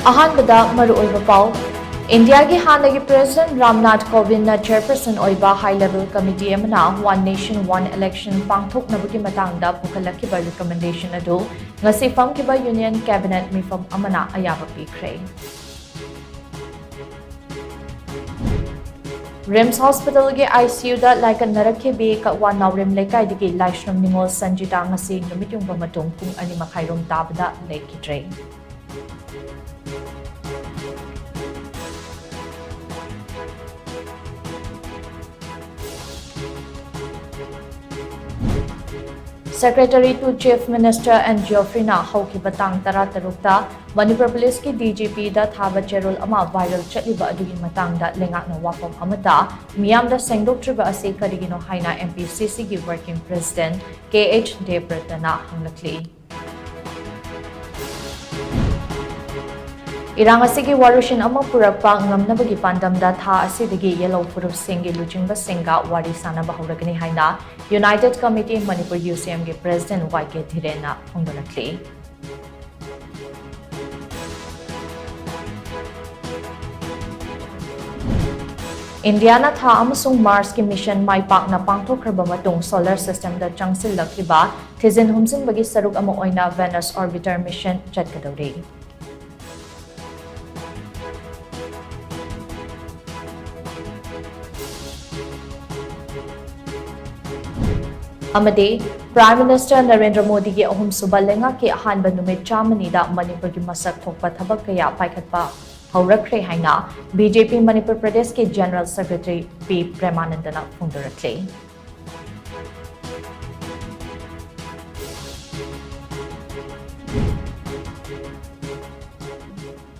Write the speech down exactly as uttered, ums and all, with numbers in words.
ꯑꯍꯥꯟꯕꯗ ꯃꯔꯨꯑꯣꯏꯕ ꯄꯥꯎ꯫ ꯏꯟꯗꯤꯌꯥꯒꯤ ꯍꯥꯟꯅꯒꯤ ꯄ꯭ꯔꯦꯁꯤꯗꯦꯟꯠ ꯔꯥꯝꯅꯥꯊ ꯀꯣꯕꯤꯟꯗꯅ ꯆꯦꯌꯔꯄꯔꯁꯟ ꯑꯣꯏꯕ ꯍꯥꯏ ꯂꯦꯚꯦꯜ ꯀꯃꯤꯇꯤ ꯑꯃꯅ One Nation One Election ꯄꯥꯡꯊꯣꯛꯅꯕꯒꯤ ꯃꯇꯥꯡꯗ ꯄꯨꯈꯠꯂꯛꯈꯤꯕ ꯔꯤꯀꯃꯦꯟꯗꯦꯁꯟ ꯑꯗꯨ ꯉꯁꯤ ꯐꯝꯈꯤꯕ ꯌꯨꯅꯤꯌꯟ ꯀꯦꯕꯤꯅꯦꯠ ꯃꯤꯐꯝ ꯑꯃꯅ ꯑꯌꯥꯕ ꯄꯤꯈ꯭ꯔꯦ꯫ ꯔꯤꯝꯁ ꯍꯣꯁꯄꯤꯇꯥꯜꯒꯤ ICUꯗ ꯂꯥꯏꯀꯠꯅꯔꯛꯈꯤꯕꯤ ꯀꯛꯋꯥ ꯅꯥꯎꯔꯦꯝ ꯂꯩꯀꯥꯏꯗꯒꯤ ꯂꯥꯏꯁ꯭ꯔꯝ ꯅꯤꯉꯣꯜ ꯁꯟꯖꯤꯇꯥ ꯉꯁꯤ ꯅꯨꯃꯤꯠ ꯌꯨꯡꯕ ꯃꯇꯨꯡ ꯄꯨꯡ ꯑꯅꯤ ꯃꯈꯥꯏꯔꯣꯝ ꯇꯥꯕꯗ ꯂꯩꯈꯤꯗ꯭ꯔꯦ꯫ Secretary to Chief Minister N ꯖꯤꯑꯣꯐ꯭ꯔꯤꯅ ꯍꯧꯈꯤꯕ ꯇꯥꯡ ꯇꯔꯥꯇꯔꯨꯛꯇ ꯃꯅꯤꯄꯨꯔ ꯄꯨꯂꯤꯁꯀꯤ DGPꯗ ꯊꯥꯕ ꯆꯦꯔꯣꯜ ꯑꯃ viral ꯆꯠꯂꯤꯕ ꯑꯗꯨꯒꯤ ꯃꯇꯥꯡꯗ ꯂꯩꯉꯥꯛꯅ ꯋꯥꯐꯝ ꯑꯃꯠꯇ ꯃꯤꯌꯥꯝꯗ ꯁꯦꯡꯗꯣꯛꯇ꯭ꯔꯤꯕ ꯑꯁꯤ ꯀꯔꯤꯒꯤꯅꯣ ꯍꯥꯏꯅ MPCCꯒꯤ working president ꯀꯦ ꯑꯩꯆ ꯗꯦꯕ꯭ꯔꯇꯅ ꯍꯪꯂꯛꯂꯤ꯫ ꯏꯔꯥꯡ ꯑꯁꯤꯒꯤ ꯋꯥꯔꯣꯏꯁꯤꯟ ꯑꯃ ꯄꯨꯔꯛꯄ ꯉꯝꯅꯕꯒꯤ ꯄꯥꯟꯗꯝꯗ ꯊꯥ ꯑꯁꯤꯗꯒꯤ ꯌꯦꯜꯍꯧ ꯐꯨꯔꯨꯞꯁꯤꯡꯒꯤ ꯂꯨꯆꯤꯡꯕꯁꯤꯡꯒ ꯋꯥꯔꯤ ꯁꯥꯅꯕ ꯍꯧꯔꯒꯅꯤ ꯍꯥꯏꯅ United Committee Manipur UCMꯒꯤ president ꯋꯥꯏ ꯀꯦ ꯙꯤꯔꯦꯟꯅ ꯐꯣꯡꯗꯣꯔꯛꯂꯤ꯫ ꯏꯟꯗꯤꯌꯥꯅ ꯊꯥ ꯑꯃꯁꯨꯡ ꯃꯥꯔꯁꯀꯤ ꯃꯤꯁꯟ ꯃꯥꯏ ꯄꯥꯛꯅ ꯄꯥꯡꯊꯣꯛꯈ꯭ꯔꯕ ꯃꯇꯨꯡ solar systemꯗ ꯆꯪꯁꯤꯜꯂꯛꯂꯤꯕ ꯊꯤꯖꯤꯟ ꯍꯨꯝꯖꯤꯟꯕꯒꯤ ꯁꯔꯨꯛ ꯑꯃ ꯑꯣꯏꯅ Venus orbiter mission ꯆꯠꯀꯗꯧꯔꯤ꯫ ꯑꯃꯗꯤ Prime Minister ꯅꯔꯦꯟꯗ꯭ꯔ ꯃꯣꯗꯤꯒꯤ ꯑꯍꯨꯝꯁꯨꯕ ꯂꯩꯉꯥꯛꯀꯤ ꯑꯍꯥꯟꯕ ꯅꯨꯃꯤꯠ ꯆꯥꯝꯃꯅꯤꯗ ꯃꯅꯤꯄꯨꯔꯒꯤ ꯃꯁꯛ ꯊꯣꯛꯄ ꯊꯕꯛ ꯀꯌꯥ ꯄꯥꯏꯈꯠꯄ ꯍꯧꯔꯛꯈ꯭ꯔꯦ ꯍꯥꯏꯅ BJP ꯃꯅꯤꯄꯨꯔ ꯄ꯭ꯔꯗꯦꯁꯀꯤ General Secretary ꯄꯤ ꯄ꯭ꯔꯦꯃꯥꯅꯟꯗꯅ ꯐꯣꯡꯗꯣꯔꯛꯂꯤ꯫